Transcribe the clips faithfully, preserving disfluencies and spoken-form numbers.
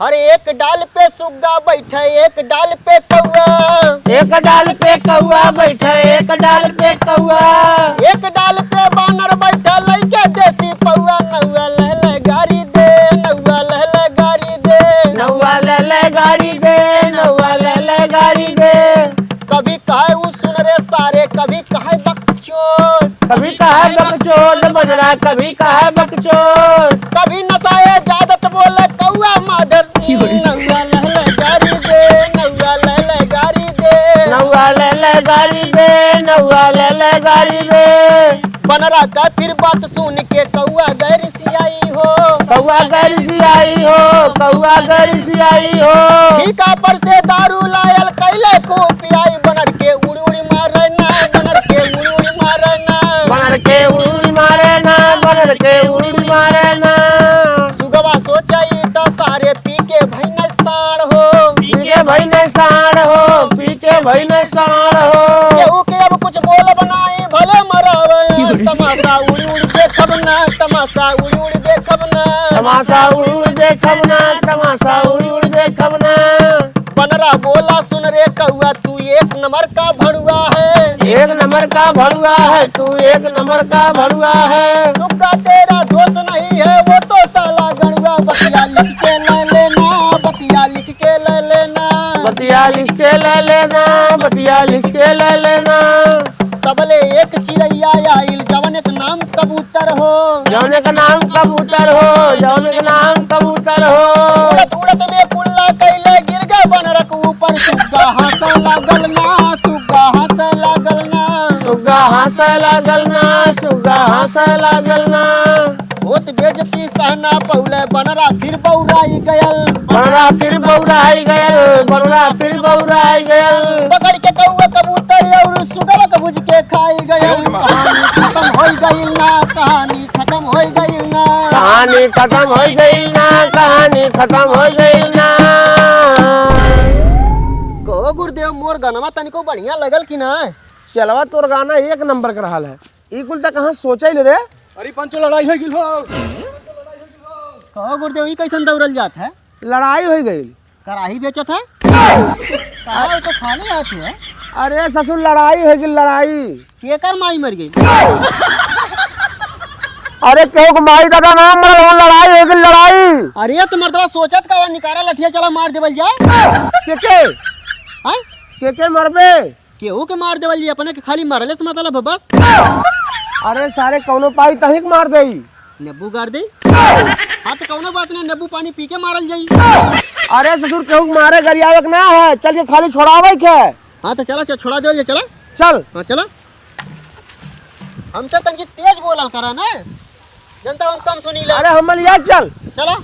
हर एक डाल पे सुग्गा बैठे, एक डाल पे कौआ। एक डाल पे कौआ बैठे, एक डाल पे कौआ। एक डाल पे बानर बैठा, लइके देसी पौआ। नौआ लहले गारी दे, नौआ लहले गारी दे। नौआ लहले गारी दे, नौआ लहले गारी दे। कभी कहे उ सुन रे सारे, कभी कहे बकचोद। कभी कहे बकचोद बनरा, कभी कहे बकचोद। कभी नसाए जादत बोले कौआ मादर। नौआ लहले गारी दे, नौआ लहले गारी दे। नौआ लहले गारी दे, नौआ लहले गारी दे। बनरा का फिर बात सुन के कौआ गैर सियाई हो। कौआ गैर सियाई हो, कौआ गैर सियाई हो। ठीका पर से दारू लायल कैले खूब पियाई। बनर के उड़ी उड़ी मारे ना, बनर के उड़ी उड़ी मारे ना। बनर के उड़ी उड़ी मारे ना, बनर के उड़ी उड़ी मारे ना। सुगवा सोचई त सारे पी के भइने साढ़ हो। पी के भइने साढ़ हो, पी के भइने साढ़ हो। केहू के अब कुछ बोलब नाई, भले मरावे। तमाशा उड़ी उड़ी देखब ना, तमाशा उड़ी उड़ी देखब ना। तमाशा उड़ी उड़ी देखब ना, तमाशा उड़ी उड़ी देखब ना। बनरा बोला सुन रे कौआ, तू एक नंबर का भड़ुआ है। एक नंबर का भड़ुआ है, तू एक नंबर का भड़ुआ है। सुग्गा तेरा दोस्त नहीं है, वो तो साला गड़ुआ। बतिया लिख के ले लेना, बतिया लिख के ले लेना। बतिया लिख के ले लेना, बतिया लिख के ले लेना। तबले एक चिरैया आइल, जवन एक नाम कबूतर हो। जवन एक नाम कबूतर हो, जवन एक नाम कबूतर हो। उड़त उड़त में कुल्ला कैले गिर गए बनरक ऊपर। सुग्गा हंसे लागल ना, सुग्गा हंसे लागल ना। सुग्गा हंसे लागल ना, सुग्गा हंसे लागल ना। होत बेइज्जती सहना पौले बनरा फिर बौराई गयल। बनरा फिर बौराई गयल, बनरा फिर बौराई गयल। पकड़ के कौआ कबूतर और सुगवा के भुज के खाई गयल। कहानी खत्म होई गइल ना, कहानी खत्म होई गइल ना। कहानी खत्म होई गइल ना, कहानी खत्म होई गइल ना। कहो गुरुदेव, मोर गनवा तनिको बढ़िया लगल कि ना? चलवा तोर गाना एक नंबर के रहल है। ई कुल त कहाँ सोचल रे? अरे पंचो, लड़ाई हो गइल हो। कहो गुरुदेव, ई कैसन दौड़ल जात है? लड़ाई हो गइल। कराही बेचत है? कहाँ हो तो खाली हाथ है? अरे ससुर, लड़ाई हो गइल, लड़ाई। केकर माई मर गई? अरे केहू के माई दादा ना मरल हो, लड़ाई हो गइल, लड़ाई। अरे तो मर्दवा सोचत का बा, निकारा लठिया, चला मार देवल जाए। के के? हाँ? के के मरबे? केहू के मार देवल जी, अपने के खाली मरले से मतलब है बस। अरे सारे, कौनो पाई तही के मार देई। नींबू गार देई। हाँ तो कौनो बात नहीं, नींबू पानी पी के मारल जाई। अरे ससुर, केहू के मारे गरियावे के ना है, चल के खाली छोड़ावे के। हाँ तो चला, चल छोड़ा देवल जाई, चला। चल। हाँ चला। हम तो तनकी तेज बोलल करा ना, जनता हम कम सुनी ले। अरे हम लिया चल। चला।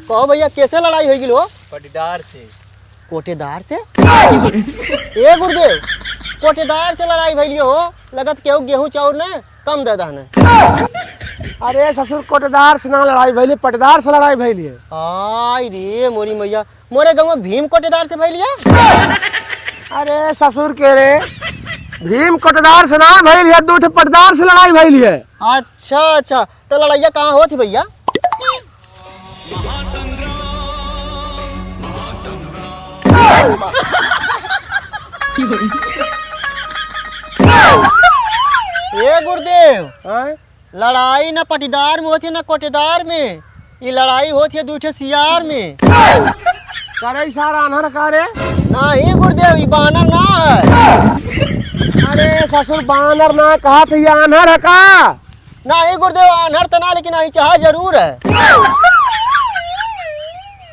कहो भैया, कैसे लड़ाई हो गई हो? पटीदार से। कोटेदार से? ए गुरुदेव, कोटेदार से लड़ाई भइली हो, लगत केहू गेहूं चाउर ने कम दे दहने। अरे ससुर, कोटेदार से ना लड़ाई भइली, पटीदार से लड़ाई भइली है। आई रे मोरी मैया, मोरे गाँव में भीम कोटेदार से भइली है। अरे ससुर के रे, भीम कोटेदार से ना भइली है, दू ठे पटीदार से लड़ाई भइली है। अच्छा, अच्छा, तो लड़ाइया कहाँ होत ही भैया? ए गुरुदेव, हाँ? लड़ाई ना पटीदार में होत है ना कोटेदार में, ई लड़ाई होत है दू ठे सियार में। करे सार आन्हर का रे? नाही गुरुदेव, ई बानर ना है। अरे ससुर, बानर ना कहत है, ई आन्हर है का? नाही गुरुदेव, आन्हर त ना, लेकिन अहिंचाहा जरूर है।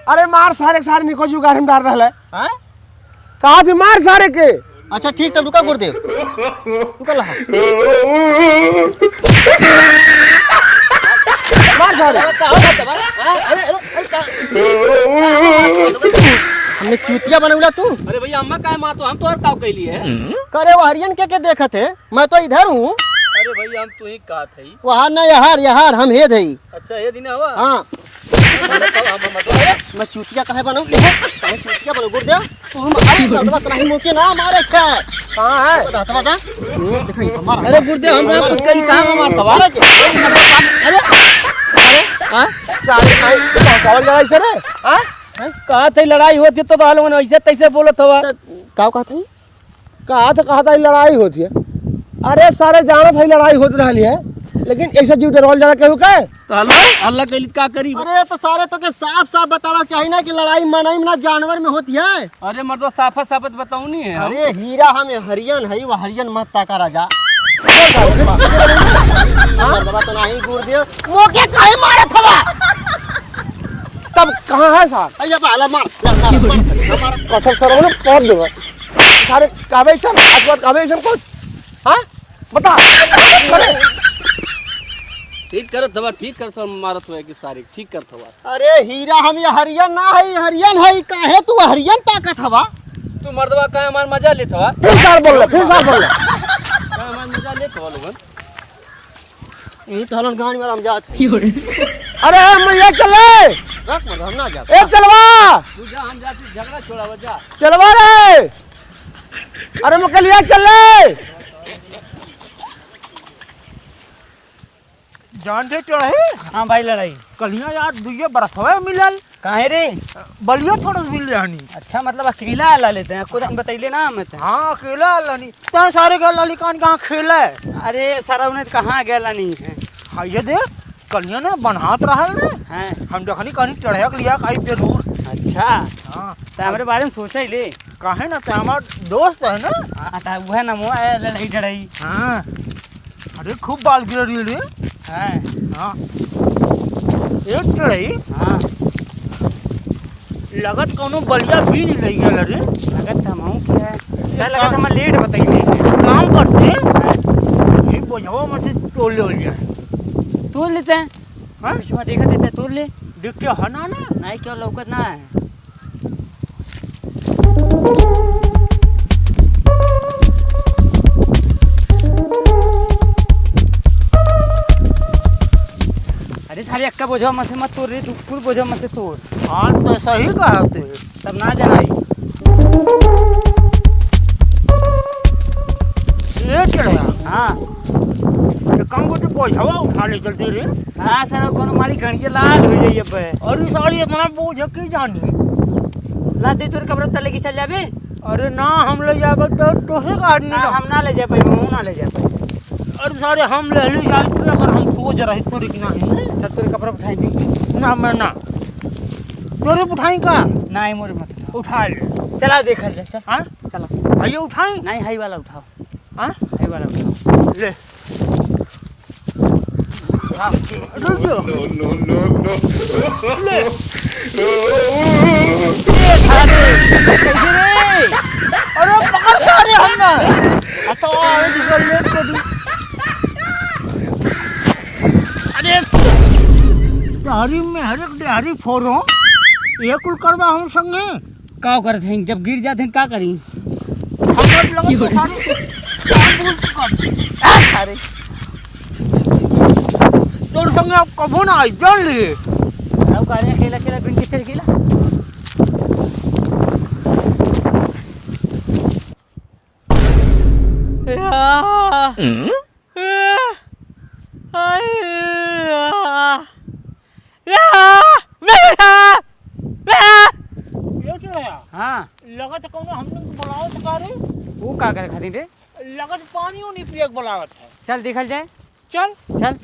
अरे मार सारे के, सारे निको जुगाड़ में डाल रहल है। हाँ? कहा थी मार सारे के। अच्छा ठीक, तब रुका गुरुदेव, रुका लहा। मार सारे। अरे, का होता बा? हाँ? अरे, अरे, अरे, का? हमने चूतिया बनौला तू। अरे भैया, अम्मा काहे मारतो? हम तो और का कैली है? करे वो हरियन के, के देखत है? मैं तो इधर हूँ। अरे भैया, हम तू ही कहत हई। वहाँ न, यहार, यहार, हम हेद हई। अच्छा, हेद ही ना हवा? हाँ। मैं चूतिया काहे बनूं? देख, काहे चूतिया बनूं, गुरुदेव? तू हम, अरे, मर्दवा, तोरा ही मुंह के ना मारे थे। कहाँ है? बता, बता, बता। ये देखो, ये हमारा अरे गुरुदेव, हम हमारा कुछ करी, कहाँ हमार सवाल? अरे, अरे, अरे, हाँ? सारे भाई, तू कहाँ सवाल लड़ाई से रे? हाँ? हैं? कहा थे लड़ाई होती तो, तो हाल ऐसे तैसे बोलत हवा। तो का कहत है? कहा था, कहा था, ई लड़ाई होत है। अरे सारे जानत है लड़ाई होत रहली है, लेकिन ऐसे जीव डरवाल जाला केहू के? तो हल्ला, हल्ला कैली त का करी? अरे तो सारे तो के साफ साफ बतावा चाहिए ना कि लड़ाई मनई में ना जानवर में होती है। अरे मर्दवा साफा साफत बताऊ नहीं है। अरे हीरा हम हरियन है, वो हरियन मत ताका राजा। मर्दवा तो नहीं गुड़ दियो, मोके काहे मारत हवा? तब कहाँ है सार? अरे बाला मार, मार, मार, मार। कसम सरवा ने पहुंच देबा। सारे कहबे ऐसन, आज के बाद कहबे ऐसन कुछ? हाँ? बता। अरे। ठीक करत हवा, ठीक करत हवा, मारत हुआ कि सारे ठीक करत हवा। अरे हीरा, हम ये हरियन ना है, हरियन है, काहे तू हरियन ताकत हवा? तू मर्दवा काहे हमार मजा लेत हवा? फिर सार बोल ले, फिर सार बोल ले। काहे हमार मजा लेत हवा लोगन? यही तो हलन गाड़ी वाला हम जात। अरे हम ये चले। रख मत, हम ना जात। ए चलवा। तू जा, हम जाती झगड़ा छोड़ावा जा। चलवा रे। अरे मुकलिया चल रे। जान दे चढ़े। हाँ भाई लड़ाई। कलिया यार दुइये बरसवे मिलल। काहे रे? बलिया फड़स मिल जानी। अच्छा, मतलब अकेला आला लेते हैं, खुद हम बतैले ना हम तो। हाँ, अकेला आला नहीं। तैं सारे गल लाली कान कहाँ खेले? अरे सारा उन्हें कहाँ गया नहीं है। हाँ, ये देख, कलिया ने बनहात रहल ने। हाँ। हम देखनी कहीं चढ़े के लिया काई जरूर। अच्छा। हाँ। तो हमरे बारे में सोचे ले। काहे ना, तो हमार दोस्त है ना। हाँ, तो वह ना मुआ है, लड़ाई झड़ाई। हाँ। अरे, खूब बाल गिर रही रे। हाँ। हाँ। एक चढ़ाई। हाँ। लगत कौनो बलिया बीन ले गया रे। लगत हमहू के है। एक का लगत काम हमार लेट बताइए। काम करते। हाँ। ये बोझवा में से तोड़ ले लिया। तोड़ लेते हैं। हाँ? पीछे में देखा देते, तोड़ ले। देख के हना ना। नहीं, क्यों लौकत ना है। अरे सारे अक्का बोझा मत से मत तोड़ रे, तू कुल बोझा मत से तोड़। हाँ, तो सही कहा तू। तब ना जनाई। ये चढ़या? हाँ। ये काम को तो बोझवा उठा ले जल्दी रे। हाँ सर, कोनो मारी गणिया लाल हो जाइए पे। अरे सारी इतना बोझ की जानी। ला दे तोरे कपड़ा तले की चल जाबे। अरे ना, हम ले जाबे तो तोहे का आदमी ना, ना। हम ना ले जा पाई, हम ना ले जा पाई। अरे सारे हम ले ली जाए तो अगर हम सोच रहे तोरे की नहीं। चल तोरे कपड़ा उठाई दी। ना, मैं ना। तोरे उठाई का? नहीं, मोरे मत उठा। उठा ले। चला देखल जाए, चल। हाँ? चला। भैया उठाई? नहीं, हाई वाला उठाओ। हाँ? हाई वाला उठाओ। ले। हाँ। रुक जाओ। No, no, no, no। ले। ए, अरे, कैसे रे? अरे, पकड़ के आ रहे हम ना। आ तो आवे जी, कर ले, कर दू। अरे, डेहरी में हर एक डेहरी फोरो, ये कुल करवा हम संगे। का करत हैं? जब गिर जात हैं, का करी? हम लोग की तो बोले? सारे काम भूल चुका हूँ। आ, सारे। तोर संगे अब कबो ना आई, जान लिए। अब का रे, अकेला, अकेला बिन के चल गेला। या। हम्म? या। हाय, या। या, मेरा, या। ये क्या है? हाँ। लगत कौनो हम लोग बुलावत का रे? वो का करे खातिर रे? लगत पानी उनी पिए के बुलावत है। चल देखल जाए। चल। चल।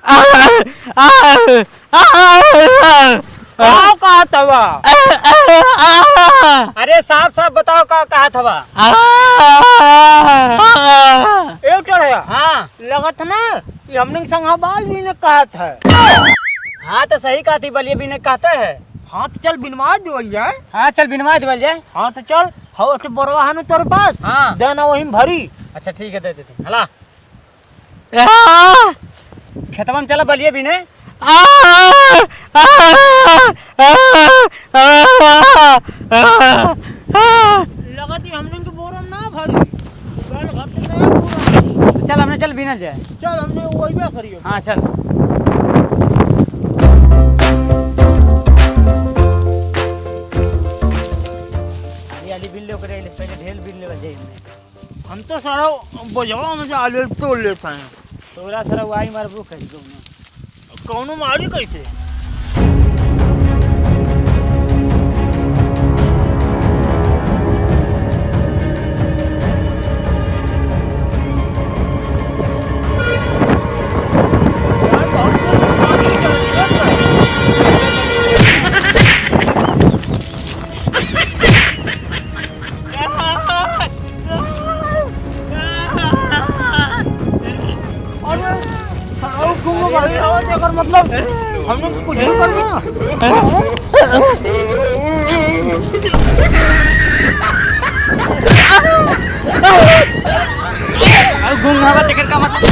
आ, आ, आ, आ, आ। का कहत हवा? आ, आ, आ। अरे साफ साफ बताओ का कहत हवा? आ, आ, आ। ए चढ़या। हाँ। लगत ना, ये हमने संग बाल भी ने कहत है। हाँ तो सही कहती, बलिए भी ने कहते हैं। हाँ तो चल बिनवा देवल जाए। हाँ चल बिनवा देवल जाए। हाँ तो चल, हो एक बोरवा है ना तोरे पास? हाँ। दे ना वहीं भरी। अच्छा ठीक है, दे देते। हला। आ! खेतवा में चला बलिए बीने। आ! आ! आ! लगत ही हमने के बोरम ना भरी। बैल घर से नया बोरा। चल, हमने चल बीनल जाए। चल, हमने वही करियो। हाँ, चल। हम तो सारा बोझवा में से आलू तोड़ लेता है। तोरा सारा वाई मारबो कहीं कौनो। कौनो मारी कैसे? अरे, साला घूम भाई, और एकर मतलब, हमने कुछ भी करना। अरे, घूम भागा, तेकर का मतलब?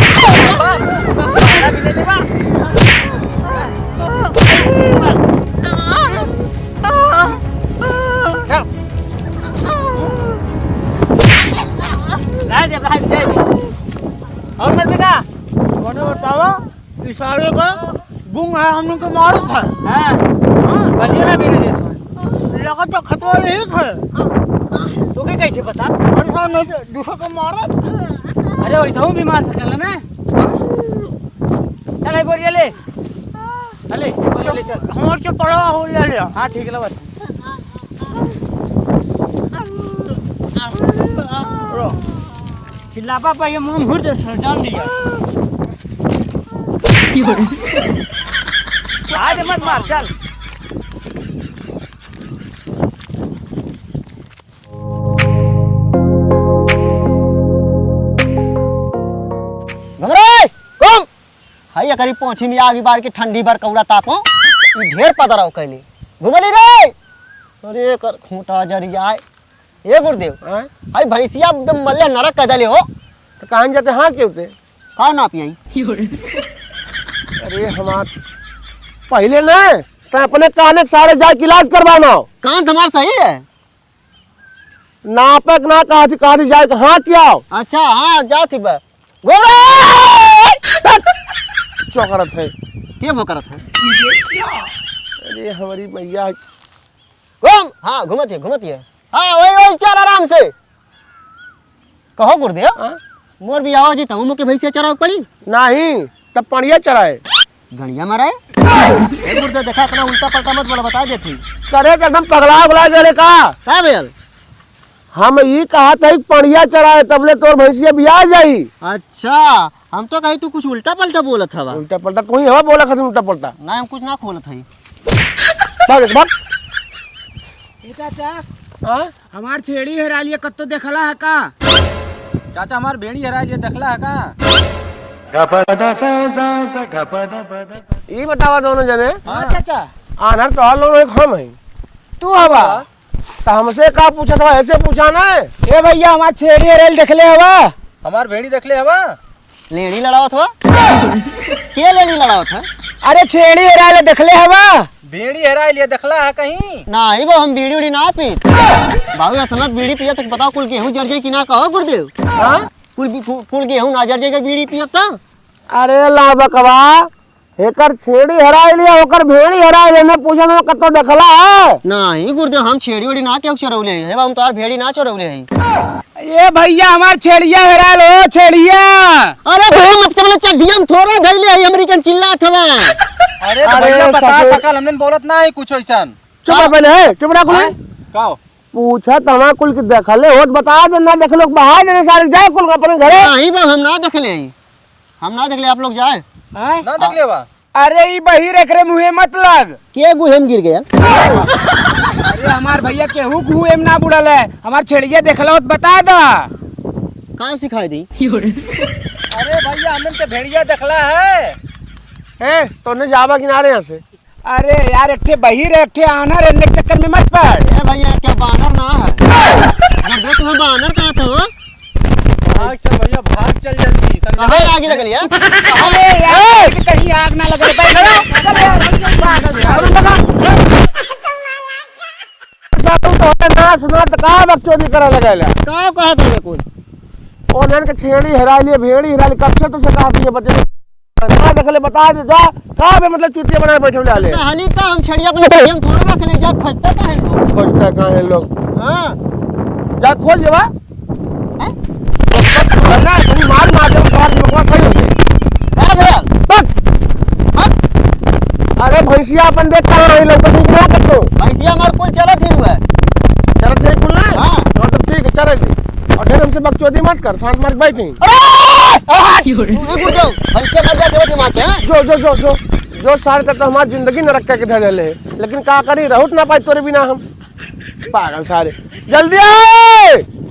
रह दे भाई, जय हो। और मत बेटा। कौन बतावा? इशारे का गुंग है, हम लोग को मारो था। हाँ। हाँ। बलिया ना मेरे देत हो। लगा तो खतवा यही है। तो के कैसे पता? अरे हाँ, नहीं तो दूसरा को मारा। अरे वैसा हूँ भी मार सकला ना। चल, ए बोरिया ले। अले, बोरिया ले चल। हमार के पड़ा हो ले लिया। हाँ, ठीक है, बस। चिल्लापा पे ये मुंह मुड़ दे सर, जान लिया। आज मत मार, चल। घुमरे, घूम। हाय, एकरी पोंछी में आगी बार के ठंडी भर कौड़ा तापो। ई ढेर पदराव कैले। घुमली रे। अरे, कर खूंटा जरी जाए। ए गुरुदेव, हाँ? हाय भैंसिया एकदम मल्ले नरक कह देले हो। तो कहाँ जाते हाँ क्यों थे? का ना पियाई? अरे हमार, पहले ना, तो अपने काने के सारे जाके इलाज करवाना हो। कान तुम्हार सही है? नापक ना कहा थी, कहा थी जाए, हाँ क्या हो? अच्छा, हाँ, जा थी बा। गोरे! क्या करत है? के वो करत है? अरे हमारी मैया। घूम, हाँ, घूमत है, घूमत है। हाँ, वही, वही चल आराम से। कहो गुरुदेव, हाँ? मोर बियाह जी तब मुके भैंसिया चरावे पड़ी? नहीं, तब पड़िया चराए। गणिया मारे? ए गुरुदेव, देखा, इतना उल्टा पलटा मत बोला, बता देत ही। करे तो एकदम पगला उगला गए का? का भेल? हम ई कहा था कि पड़िया चराए, तबले तोर भैंसिया बिया जाई। अच्छा, हम तो कही तू कुछ उल्टा पलटा बोलत हवा। उल्टा पलटा कोई हवा बोला खातिर उल्टा पलटा। ना, हम कुछ ना खोलत हई। भाग, भाग। ए चाचा, हाँ? हमार छेड़ी हेराइल, ये कत्तो देखला है का? चाचा, हमार भेड़ी हेराइल, ये देखला है का? ई बतावा दोनों जने। हाँ। चाचा। आन्हर तो हम लोग एक हम हैं। तू हवा। तो हमसे का पूछत हवा, ऐसे पूछा ना। ए भैया, हमार छेड़ी हेराइल देखले हवा? हमार भेड़ी देखले हवा? लेड़ी लड़ावत हवा? के लेड़ी लड़ावत है? अरे छेड़ी हेराइल देखले हवा? भेड़ी हेराइल ये देखला है कहीं? नाही बा, हम बीड़ी उड़ी ना पीत। बाबू, असमत बीड़ी पियत है, बताओ कुल गेहूं जर जाई कि ना, कहो गुरुदेव? हाँ? कुल बी-, कु-, कुल गेहूं ना जर जाई अगर बीड़ी पियत त? अरे लाबकवा, एकर छेड़ी हेराइल या ओकर भेड़ी हेराइल, एने पूछत हवा कत्तो देखला है? नाही गुरुदेव, हम छेड़ी उड़ी ना केहू चोरौले हई। हे बा, हम तोहार भेड़ी ना चोरौले हई। ए भैया, हमार छेड़िया हेराइल हो, छेड़िया। अरे भैया, मत चमले, चड्डिया में थोड़ा धइले हई, हमरी कन चिल्लात हवा। अरे तो अरे भैया, बता ससुर। सकल, हमने बोलत ना है कुछ ऐसन। चुप रह पहले, हे, चुप रह कुल। हाँ? का हो? पूछत हवा कुल की देखले होत, बता दे, ना देखले, बहा देने सारे, जाए कुल अपने घरे। नाही बा, हम ना देखले हई। हम ना देखले, आप लोग जाए। हैं? ना देखले बा? अरे, ई बहिर, एकरे मुँहे मत लग। के गुहे में गिर गया? अरे, हमार भैया केहू गुहे में ना बुड़ल है। हमार छेड़िया देखला होत, बता दा। कहाँ सिखाई दी? अरे भैया, हमन के भेड़िया देखला है। ए, तो नहीं जावा किनारे यहाँ से। अरे यार, एक ठे बहिर है, एक ठे आनर है, इनके चक्कर में मत पड़। ए भैया, क्या बानर ना है? गुरुदेव, तुम्हें बानर कहा था वो? भाग चल भैया, भाग चल जल्दी, समझा? कहाँ आग लगल है? अरे यार, ए! कहीं आग ना लगे। साधु तो होता ना सुना तो का बकचोदी करे लगेला? का कहत रहे कुल? ओ जन के छेड़ी हेराइल, भेड़ी हेराइल, कब से तुझसे कहा दिए बच्चे? ना देखले बता दे जा, का बे मतलब चुतिया बनाए बैठे ले आले? कहली तो हम छेड़िया अपने बहिया में थोड़ा रख ले जा, खोजता काहे को? खोजता काहे लोग? हाँ। जा खोज लेवा। हैं? ना, तनी मार मार दे, थोड़ा दिमाग सही हो जाए। का भइल? बस। हाँ? अरे भैंसिया अपन देख कहाँ रही, लौकत नहीं कि ना कतो। भैंसिया हमार कुल चरत ही हुआ है। चरत ही कुल ना? हाँ। तो, तो ठीक है, चरे दे। और ढेर हमसे बकचोदी मत कर, शांत मार के बैठी। अरे! अरे! तू ही गुड़ दो। भैंसिया मर जाए, चरत ही मार के, हाँ? जो, जो, जो, जो, जो सारे तक तो हमारी जिंदगी नरक करके धर ले, लेकिन का करी, रहूट ना पाई तोरे बिना हम। पागल सारे। जल्दी आए।